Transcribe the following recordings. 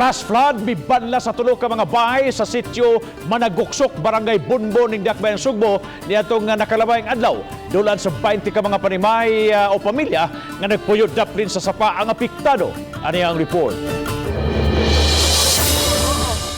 Flash flood mibanla sa tulo ka mga bahay sa sitio Managuksok, Barangay Bonbon ning Dakbayan Sugbo niadtong nga nakalabayng adlaw. Dulan sa 20 ka mga panimay o pamilya nga nagpuyo daplin sa sapa ang apektado. Ani ang report.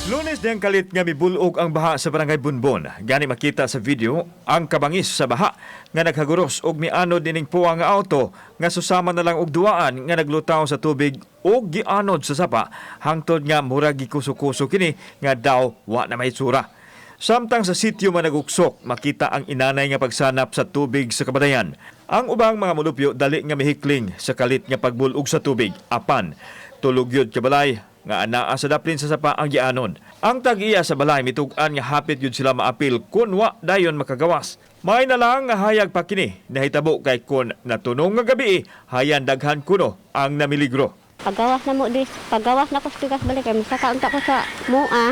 Lunes diyang kalit nga mibulog ang baha sa Barangay Bonbon. Gani makita sa video ang kabangis sa baha nga naghaguros og mianod nining puwa nga auto nga susama na lang og duwaan nga naglutaw sa tubig og gianod sa sapa hangtod nga murag gikuso-kuso kini nga daw wa na may tsura. Samtang sa sitio Managuksok, makita ang inanay nga pagsanap sa tubig sa kabadayan. Ang ubang mga mulupyo dali nga mihikling sa kalit nga pagbulog sa tubig. Apan, tulog yun ka balay nga anaa sa daplin sa sapa ang gianon. Ang tag-iya sa balay mitug-an nga hapit yun sila maapil kun wa dayon makagawas. May na lang nga hayag pa kini nahitabo kay kun natunong nga gabi, hayan daghan kuno ang namiligro. Pagawas na mo dis, pagawas na ko sa tigas balik kay misaka unta ko sa mua.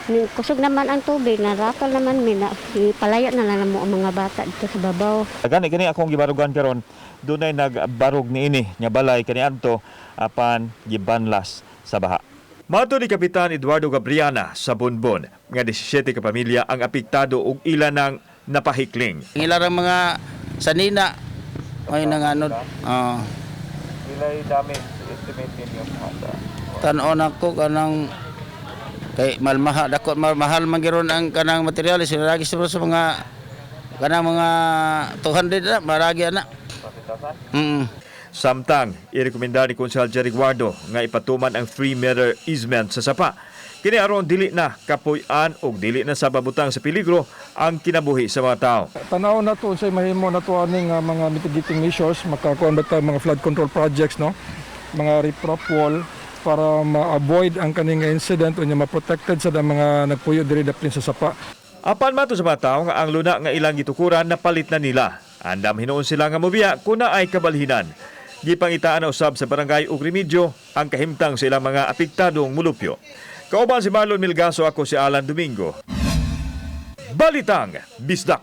Ning kusog naman ang tubig, narakal naman mi na palayo na lang mo ang mga bata dito sa babaw. Gani kani akong gibarugan karon, dunay nagbarog niini nga balay kaniadto apan gibanlas sa baha. Mato ni Kapitan Eduardo Gabriana sa Bonbon nga 17 ka pamilya ang apektado ug ila nang napahikling. Ang ilarang mga sanina may nanganod. Oh. Pilay damage estimate ninyo? Tan-on ako kanang kay malmaha dako mahal man giron ang kanang materyales, lagi sa mga kanang mga 200 na maragi ana. Samtang, irekomenda ni Konsehal Jerry Guardo nga ipatuman ang 3-meter easement sa sapa. Kini aron dili na kapuy-an og dili na sa babutang sa peligro ang kinabuhi sa mga tao. Tanaw na to unsay mahimo na to aning mga mitigating measures, makakuan ba ta mga flood control projects, no, mga riprap wall para ma-avoid ang kaning incident unya ma-protected sa da mga nagpuyo diri daplin sa sapa. Apan mato sa mga tao nga ang luna nga ilang gitukuran napalit na nila. Andam hinuon sila nga mobiya kung naay kabalhinan. Gipangitaan na usab sa barangay og remedyo ang kahimtang sa ilang mga apektadong mulupyo. Kauban si Marlon Milgaso, ako si Alan Domingo. Balitang Bisdak.